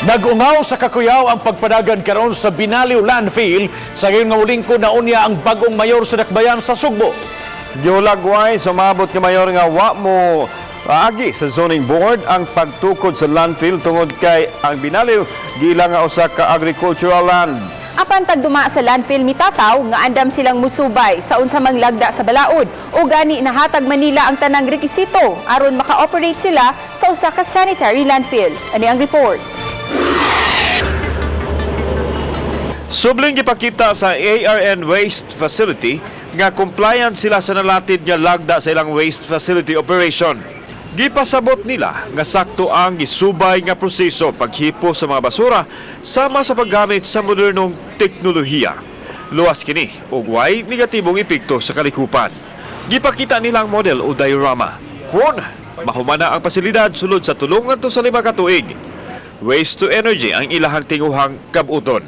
Nag-ungaw sa kakuyaw ang pagpadagan karon sa Binaliw Landfill sa gayon nga mulingkod na unya ang bagong mayor sa Dakbayan sa Sugbo. Giulagway sa umabot nga mayor nga wa mo agi sa zoning board ang pagtukod sa landfill tungod kay ang Binaliw giila nga usa ka agricultural land. Apan tagduma sa landfill, mitataw nga andam silang musubay sa unsa mang lagda sa balaod o gani nahatag Manila ang tanang rekisito aron maka-operate sila sa usa ka sanitary landfill. Ani ang report. Subling gipakita sa ARN Waste Facility nga compliant sila sa nalatid nga lagda sa ilang waste facility operation. Gipasabot nila nga sakto ang gisubay nga proseso paghipo sa mga basura sama sa paggamit sa modernong teknolohiya. Luwas kini ug way negatibong epekto sa kalikupan. Gipakita nila ang model o diorama. Kon mahumana ang pasilidad sulod sa 3 ngadto sa 5 ka tuig. Waste to energy ang ilahang tinguhang kabuton.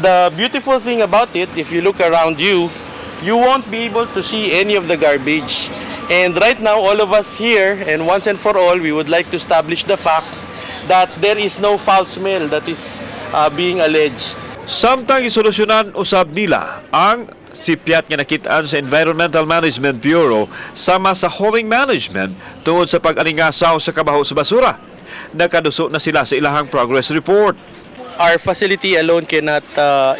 The beautiful thing about it, if you look around you, you won't be able to see any of the garbage. And right now, all of us here, and once and for all, we would like to establish the fact that there is no foul smell that is being alleged. Samtang isolusyonan usab nila ang sipyat nga nakitaan sa Environmental Management Bureau sama sa hauling management tungod sa pag-alingasaw sa kabaho sa basura. Nakaduso na sila sa ilahang progress report. Our facility alone cannot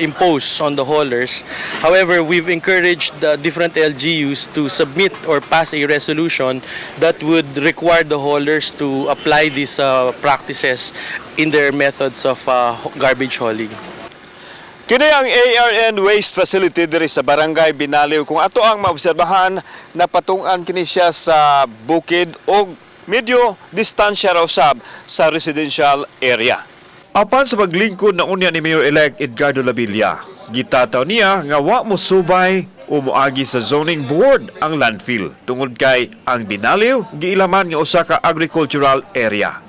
impose on the haulers. However, we've encouraged the different LGUs to submit or pass a resolution that would require the haulers to apply these practices in their methods of garbage hauling. Kini ang ARN Waste Facility diri sa Barangay Binaliw. Kung ato ang maobserbahan, napatungan kini siya sa bukid o medyo distansya raw sab sa residential area. Apan sa paglingkod na unya ni Mayor-elect Edgardo Labilla, gitataw niya nga wa mo subay o moagi sa zoning board ang landfill tungod kay ang Binaliw giilaman nga usa ka agricultural area.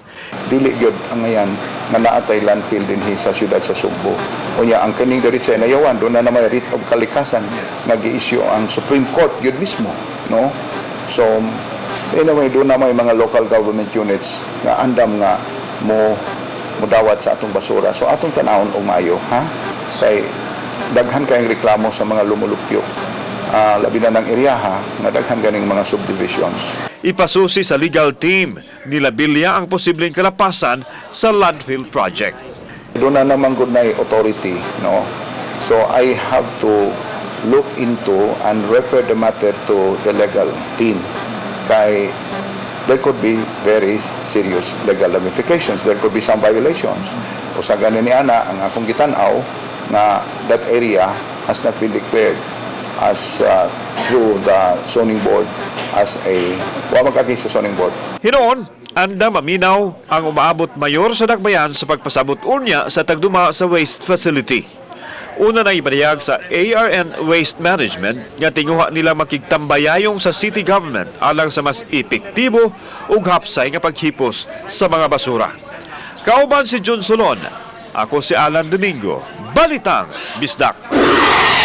Dili gyud ang ngayan nga naatay landfill dinhi sa siyudad sa Sugbo. Unya ang kining diri sa Inayawan, doon na may writ of kalikasan nga gi-issue ang Supreme Court gyud mismo, no? So anyway, doon na may mga local government units nga andam nga mo mudawat sa atong basura. So atong tanawon og maayo, ha? Kay daghan kayong reklamo sa mga lumulupyo. Labi na ng eryaha nga daghan ganing mga subdivisions. Ipasusi sa legal team ni Labilla ang posibleng kalapasan sa landfill project. Doon na naman gud na authority, no? So I have to look into and refer the matter to the legal team. Kay there could be very serious legal ramifications. There could be some violations. Usa gani ni ana ang akong gitan-aw nga that area has not been declared as through the zoning board as a wa mag-agi sa zoning board. Hinuon, andam maminaw ang umaabot mayor sa Dakbayan sa pagpasabot unya sa tagduma sa waste facility. Una na ipadayag sa ARN Waste Management nga tinguha nila makigtambayayong sa city government alang sa mas epektibo ug hapsay nga paghipos sa mga basura. Kauban si John Solon, ako si Alan Domingo, Balitang Bisdak.